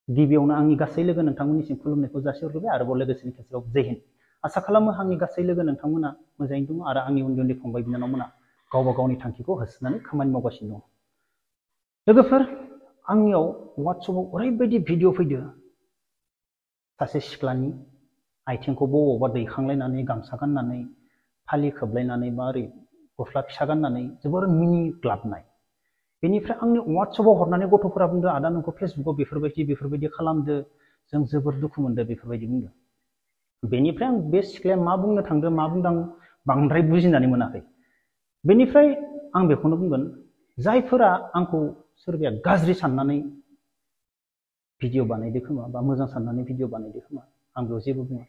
गिबियावनो आंनि गासै लोगो नोंथांमोननिसिम खुलुमनायखौ जासिहरबाय आरोबाव लोगोसेनो खेबसेबाव जय हिन्द। आसा खालामो आंनि गासै लोगो नोंथांमोना मोजाङैनो दङ आरो आंनि उन्दै उन्दै फंबाय बिनानावमोना गावबा गावनि थांखिखौ होसोनानै खामानि मावगासिनो दं। लोगोफोर, आंनियाव वाट्सएपआव ओरैबायदि भिडिअ फैदो सासे सिख्लानि आथिंखौ बबावबा दैखांलायनानै गामसा गाननानै फालि खोबलायनानै बा ओरै गस्ला फिसा गाननानै जोबोर मिनिग्लाबनाय। बेनिफ्राय आंनि वाट्सएपआव हरनानै गथ'फोरा बुंदो, आदा नोंखौ फेसबुकआव बेफोरबायदि खालामदो, जों जोबोर दुखु मोनदो बेफोरबायदि बुंदो। बेनिफ्राय आं बे सिख्लाया मा बुंनो थांदों मा बुंदों आं बांद्राय बुजिनानै मोनाखै। बेनिफ्राय आं बेखौनो बुंगोन, जायफोरा आंखौ सोरबाया गाज्रि साननानै भिडिअ बानायदो खोमा बा मोजां साननानै भिडिअ बानायदो खोमा, आं बेयाव जेबो बुङा।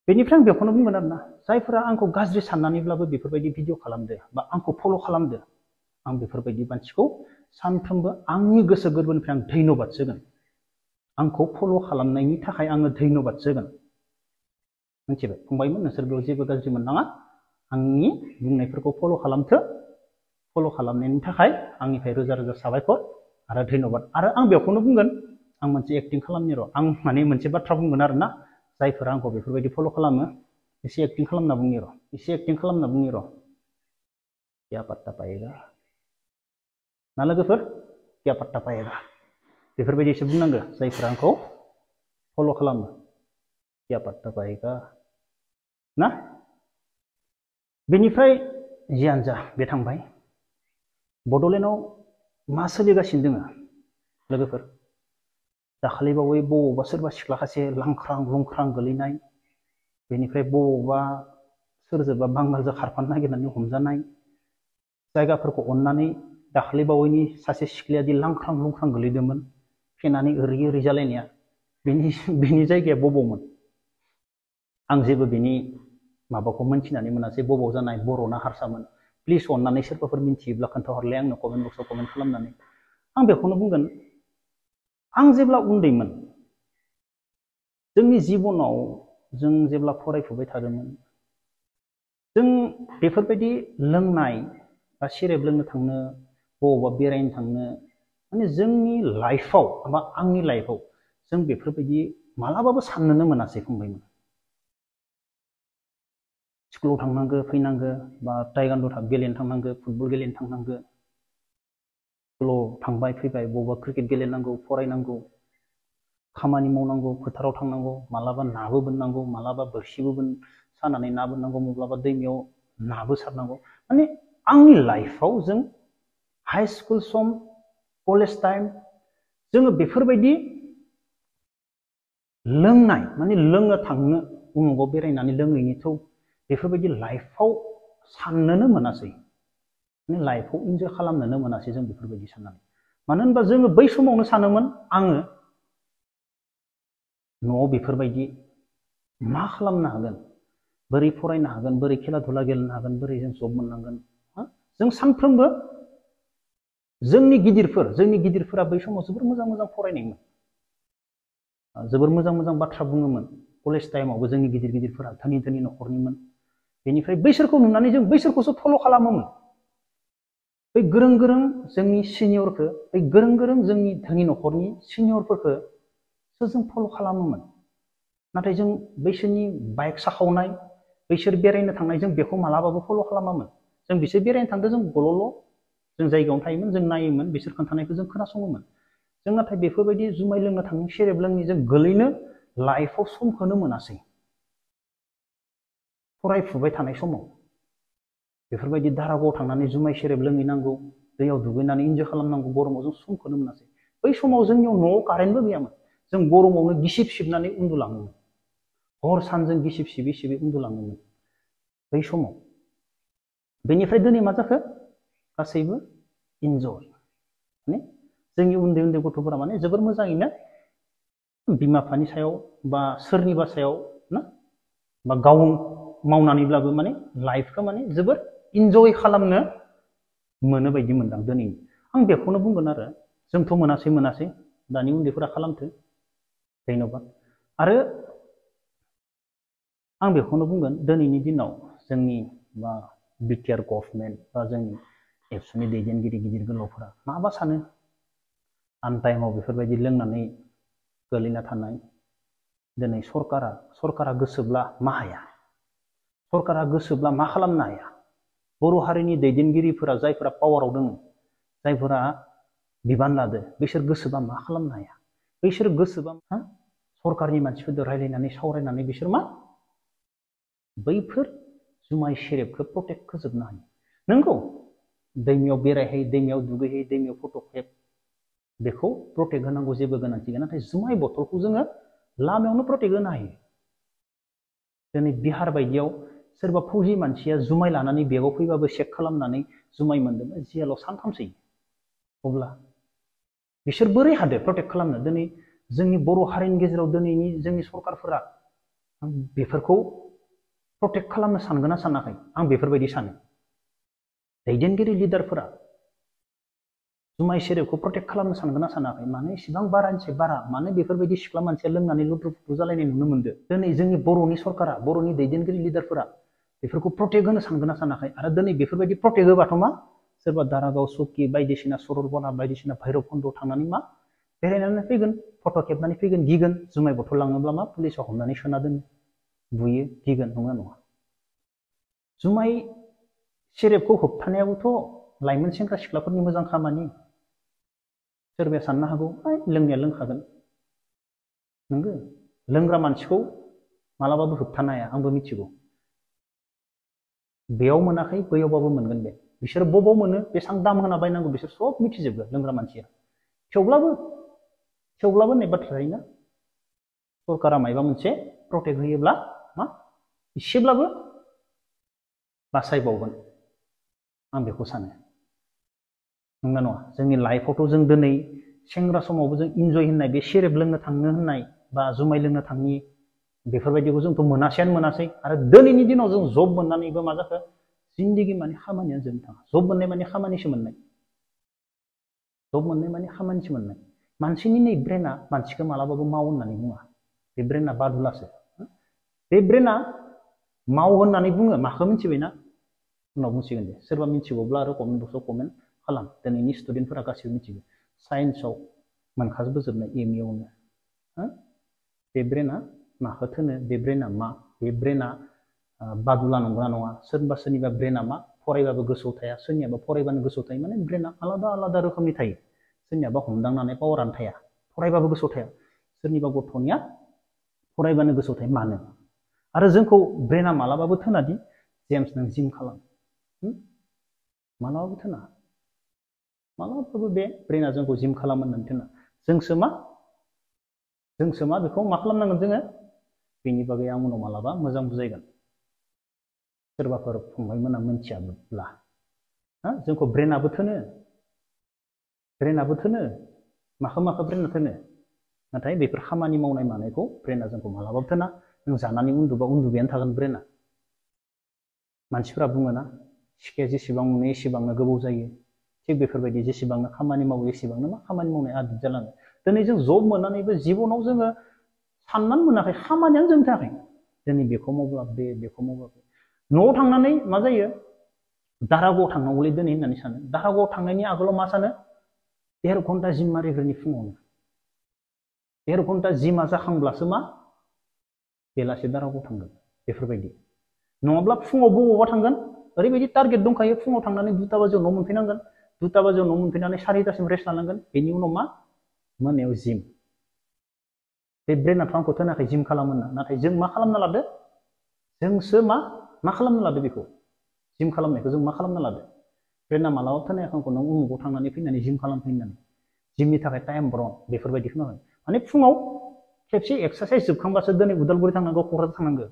बेनिफ्राय आं बेखौनो बुंगोन आरोना, जायफोरा आंखौ गाज्रि साननानैब्लाबो बेफोरबायदि भिडिअ खालामदो बा आंखौ फल' खालामदो, आं बेफोरबायदि मानसिखौ सानफ्रोमबो आंनि गोसो गोरबोनिफ्राय आं धन्यबाद होगोन। आंखौ फल' खालामनायनि थाखाय आङो धन्यबाद होगोन। मिथिबाय फंबायमोन, नोंसोर बेयाव जेबो गाज्रि मोननाङा। आंनि बुंनायफोरखौ फल' खालामथो। फल' खालामनायनि थाखाय आंनिफ्राय रोजा रोजा साबायखर आरो धन्यबाद। आरो आं बेखौनो बुंगोन, आं मोनसे एक्टिं खालामनि र'। आं माने मोनसे बाथ्रा बुंगोन आरोना, जायफोरा आंखौ बेफोरबायदि फल' खालामो, एसे एक्टिं खालामना बुंनि र', एसे एक्टिं खालामना बुंनि र'। क्या पत्ता पाएगा ना लोगोफोर, क्या पत्ता पाएगा बेफोरबायदि एसे बुंनांगो जायफोरा आंखौ फल' खालामो। क्या पत्ता पाएगा ना। बेनिफ्राय जियानो जा बे थांबाय। बड'लेण्डआव मा सोलिगासिनो दोङो लोगोफोर? दाखालिबावै बबावबा सोरबा सिख्ला खासे लांख्रां लुंख्रां गोलैनाय, बेनिफ्राय बबावबा सोरजोंबा बांगालजों खारफानो नागिरनानै हमजानाय, जायगाफोरखौ अननानै दाखालिबावैनि सासे सिख्लाया दि लांख्रां लुंख्रां गोलैदोंमोन, फेनानै ओरै ओरै जालायनाया, बेनि जायगाया बबावमोन? आं जेबो बेनि माबाखौ मोनथिनानै मोनासै, बबाव जानाय, बर' ना हारसामोन। प्लिज अननानै सोरबाफोर मिन्थियोब्ला खोन्थाहरलाय आंनो कमेन्ट बक्सआव कमेन्ट खालामनानै। आं बेखौनो बुंगोन, आं जेब्ला उन्दैमोन, जोंनि जिबनाव जों जेब्ला फरायफुबाय थादोंमोन, जों बेफोरबायदि लोंनाय बा सेरेब लोंनो थांनो, बबावबा बेरायनो थांनो, माने जोंनि लाइफआव बा आंनि लाइफआव जों बेफोरबायदि मालाबाबो साननोनो मोनासै फंबायमोन। स्कुलाव थांनांगो फैनांगो बा टाइगान्ड गेलेनो थांनांगो, फुटबल गेलेनो थांनांगो, स्कुलाव थांबाय फैबाय, बबावबा क्रिकेट गेलेनांगौ, फरायनांगौ, खामानि मावनांगौ, फोथाराव थांनांगौ, मालाबा नाबो बोननांगौ, मालाबा बोरसिबो सानानै ना बोननांगौ, माब्लाबा दैमायाव नाबो सारनांगौ। माने आंनि लाइफआव जों हाई स्कुल सम, कलेज टाइम, जोङो बेफोरबायदि लोंनाय माने लोंनो थांनो, उमुगाव बेरायनानै लोंहैनोथ' बेफोरबायदि लाइफआव साननोनो मोनासै। माने लाइफआव इन्जय खालामनोनो मोनासै जों बेफोरबायदि साननानै। मानो होनबा जोङो बै समावनो सानोमोन, आङो न'आव बेफोरबायदि मा खालामनो हागोन, बोरै फरायनो हागोन, बोरै खेला धुला गेलेनो हागोन, बोरै जों जब मोननांगोन। जों सानफ्रोमबो जोंनि गिदिरफोरा बै समाव जोबोर मोजां मोजां फरायनायमोन, जोबोर मोजां मोजां बाथ्रा बुङोमोन। कलेज टाइमावबो जोंनि गिदिरफोरा धोनि धोनि न'खरनिमोन। बेनिफ्राय बैसोरखौ नुनानै जों बैसोरखौसो फल' खालामोमोन। बै गोरों गोरों जोंनि सिनियरखौ, बै गोरों गोरों जोंनि धोनि न'खरनि सिनियरफोरखौ जों फल' खालामोमोन। नाथाय जों बैसोरनि बाइक साखावनाय, बैसोर बेरायनो थांनाय, जों बेखौ मालाबाबो फल' खालामामोन। जों बिसोर बेरायनो थांदों, जों गल'ल' जों जायगायावनो थायोमोन, जों नायोमोन, बिसोर खोन्थानायखौ जों खोनासङोमोन। जों नाथाय बेफोरबायदि जुमाय लोंनो थांनो, सेरेब लोंनो जों गोलैनो लाइफआव समखौनो मोनासै। फरायफुबाय थानाय समाव बेफोरबायदि दारागावआव थांनानै जुमाय सेरेब लोंहैनांगौ, दैयाव दुगैनानै इन्जय खालामनांगौ, गरमाव जों समखौनो मोनासै। बै समाव जोंनियाव न'आव कारेन्टबो गैयामोन। जों गरमावनो गिसिब सिबनानै उन्दुलाङोमोन, हर सान जों गिसिब सिबै सिबै उन्दुलाङोमोन बै समाव। बेनिफ्राय दिनै मा जाखो? गासैबो इन्जय। माने जोंनि उन्दै उन्दै गथ'फोरा माने जोबोर मोजाङैनो बिमा बिफानि सायाव बा सोरनिबा सायाव ना, बा गाव मावनानैब्लाबो माने लाइफखौ माने जोबोर इन्जय खालामनो मोनो बायदि मोनदां दिनै। आं बेखौनो बुंगोन आरो, जोंथ' मोनासै, दानि उन्दैफोरा खालामथो, धन्यबाद। आरो आं बेखौनो बुंगोन, दिनैनि दिनाव जोंनि बा बिटिआर गभर्नमेन्ट बा जोंनि एबसुनि दैदेनगिरि गिदिर गोलावफोरा माबा सानो, आन टाइमाव बेफोरबायदि लोंनानै गोलैना थानाय दिनै सरकारा गोसोब्ला मा हाया, सरकारा गोसोब्ला मा खालामनो हाया। बर' हारिनि दैदेनगिरिफोरा जायफोरा पावाराव दङ, जायफोरा बिबान लादो, बिसोर गोसोबा मा खालामनो हाया। बिसोर गोसोबा सरकारनि मानसिफोरजों रायलायनानै सावरायनानै बिसोर मा बैफोर जुमाय सेरेबखौ प्रटेक्ट खालामजोबनो हायो। नंगौ दैमायाव बेरायहै, दैमायाव दुगैहै, दैमायाव फट' खेब, बेखौ प्रटेक्ट होनांगौ जेबो गोनांथि गैया। नाथाय जुमाय बथलखौ जोङो लामायावनो प्रटेक्ट होनो हायो। दिनै बिहार बायदियाव सोरबा फौजि मानसिया जुमाय लानानै बेगाव फैबाबो चेक खालामनानै जुमाय मोनदोंबा जेलाव सानथामसै। अब्ला बिसोर बोरै हादो प्रटेक्ट खालामनो? दिनै जोंनि बर' हारिनि गेजेराव दिनैनि जोंनि सरकारफोरा बेफोरखौ प्रटेक्ट खालामनो सानगोन ना सानाखै? आं बेफोरबायदि सानो। दैदेनगिरि लिडारफोरा जुमाय सेरेबखौ प्रटेक्ट खालामनो सानगोन ना सानाखै? मानो इसेबां बारानिफ्राय बारा मानो बेफोरबायदि सिख्ला मानसिया लोंनानै लुद्रु फुद्रु जालायनाय नुनो मोनदों? दिनै जोंनि बर'नि सरकारा, बर'नि दैदेनगिरि लिडारफोरा बेफोरखौ प्रटेक्ट होनो सानगोन ना सानाखै? आरो दिनै बेफोरबायदि प्रटेक्ट होबाथ' मा सोरबा दारागाव, सकि बायदिसिना सरलपारा बायदिसिना भैरबखुन्दआव थांनानै मा बेरायनानै फैगोन, फट' खेबनानै फैगोन, गिगोन। जुमाय बथल लाङोब्ला मा पुलिसाव हमनानै सोना दोनो, बुयो, गिगोन, नंगौना नङा? जुमाय सेरेबखौ होबथानायाबोथ' लाइमोन सेंग्रा सिख्लाफोरनि मोजां खामानि। सोरबाया साननो हागौ लोंनाया लोंखागोन। नंगौ, लोंग्रा मानसिखौ मालाबाबो होबथानो हाया, आंबो मिथिगौ। बेयाव मोनाखै बैयावबाबो मोनगोन बे। बिसोर बबाव मोनो, बेसेबां दाम होना बायनांगौ बिसोर सब मिथिजोबो लोंग्रा मानसिया। थेवब्लाबो होननाय बाथ्रा थायोना, सरकारा मायबा मोनसे प्रटेक्ट होयोब्ला मा एसेब्लाबो बासायबावगोन, आं बेखौ सानो। नंगौना नङा? जोंनि लाइफआवथ' जों दिनै सेंग्रा समावबो जों इन्जय होननाय बे सेरेब लोंनो थांनो होननाय बा जुमाय लोंनो थांनि बेफोरबायदिखौ जोंथ' मोनासै। आरो दिनैनि दिनाव जों जब मोननानैबो मा जाखो, जिन्दगि माने खामानियानो जोबनो थाङा। जब मोननाय माने खामानिसो मोननाय, जब मोननाय माने खामानिसो मोननाय। मानसिनि नै ब्रेना मानसिखौ मालाबाबो माव होननानै बुङा, बे ब्रेना बादुलासो। बे ब्रेना माव होननानै बुङो, माखौ मिथिबायना? उनाव बुंसिगोन दे, सोरबा मिथिगौब्ला आरो कमेन्ट बक्सआव कमेन्ट खालाम। दिनैनि स्टुडेन्टफोरा गासैबो मिथिगौ, साइन्सआव मोनखाजोबोजोबनाय एमइआवनो। बे ब्रेना माखौ थोनो, बे ब्रेना मा, बे ब्रेना बादुला नंगौना नङा? सोरनिबा ब्रेना मा फरायबाबो गोसोआव थाया, सोरनियाबा फरायबानो गोसोआव थायो। माने ब्रेना आलादा आलादा रोखोमनि थायो। सोरनियाबा हमदांनानै पावारानो थाया, फरायबाबो गोसोआव थाया। सोरनिबा गथ'निया फरायबानो गोसोआव थायो। मानो? आरो जोंखौ ब्रेना मालाबाबो थोनादि जेम्स नों जिम खालाम, मालाबाबो थोना। मालाबाबो बे ब्रेना जोंखौ जिम खालाम होननानै थोना। जोंसो मा बेखौ मा खालामनांगोन जोङो? बेनि बागै आं उनाव मालाबा मोजां बुजायगोन, सोरबाफोर फंबायमोना मिथियाब्ला। जोंखौ ब्रेनाबो थोनो, माखो ब्रेना थोनो? नाथाय बेफोर खामानि मावनाय मानायखौ ब्रेना जोंखौ मालाबाबो थोना। नों जानानै उन्दुबा उन्दुबायानो थागोन ब्रेना। मानसिफोरा बुङोना सिखाया जेसेबां मोनो एसेबांनो गोबाव जायो। थिग बेफोरबायदि जेसेबांनो खामानि मावो एसेबांनो मा खामानि मावनाय आदब जालाङो। दिनै जों जब मोननानैबो जिबनाव जोङो साननानै मोनाखै, खामानियानो जोंनि थाखाय। दिनै बेखौ मावब्ला बेखौ मावब्ला बे। न'आव थांनानै मा जायो? दारागावआव थांनांगौलै दिनै होननानै सानो। दारागावआव थांनायनि आगोलाव मा सानो? 1.5 घन्टा जिम मारिग्रोनि फुङावनो। 1.5 घन्टा जिमा जाखांब्लासो मा बेलासि दारागावआव थांगोन, बेफोरबायदि। नङाब्ला फुङाव बबावबा थांगोन, ओरैबायदि टारगेट दंखायो, फुङाव थांनानै 2टा बाजियाव न' मोनफैनांगोन, 2टा बाजियाव न' मोनफैनानै 4टासिम रेस्ट लानांगोन। बेनि उनाव मा मोनायाव जिम। बे ब्रेनाथ' आंखौ थोनाखै जिम खालाम होनना, नाथाय जों मा खालामना लादो? जोंसो मा खालामना लादो बेखौ? जिम खालामनायखौ जों मा खालामना लादो? ब्रेना मालाबा थोनायाखै आंखौ नों उमुगाव थांनानै फैनानै जिम खालामफैनानै, जिमनि थाखाय टाइम बरन, बेफोरबायदि खोनाबाय। माने फुङाव खेबसे एक्सारसाइज जोबखांबासो दिनै उदालगुरि थांनांगौ, क'क्राझार थांनांगौ।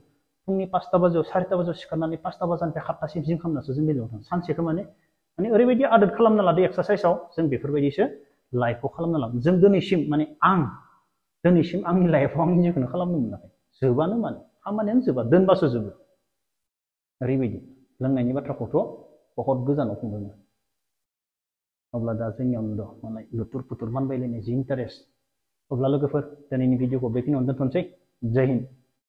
फुंनि 5टा बाजियाव 4टा बाजियाव सिखारनानै 5टा बाजिनिफ्राय 7टासिम जिम खालामनासो जों बेलेगाव थाङो। सानसेखौ माने ओरैबायदि आदोर खालामना लादो एक्सारसाइसआव, जों बेफोरबायदिसो लाइफआव खालामना लादों। जों दिनैसिम माने दिनैसिम आंनि लाइफआव आं जिखौनो खालामनो मोनाखै। जोबानो माने खामानियानो जोबा, दोनबासो जोबो। ओरैबायदि लोंनायनि बाथ्राखौथ' बहुत गोजानाव फंबायमोन। अब्ला दा जोंनियावनो दं मालाय लुथुर पुथुर मानबायलायनाय जि इन्टारेस्ट। अब्ला लोगोफोर दिनैनि भिडिअखौ बेखिनियावनो दोनथ'नोसै। जय हिन्द।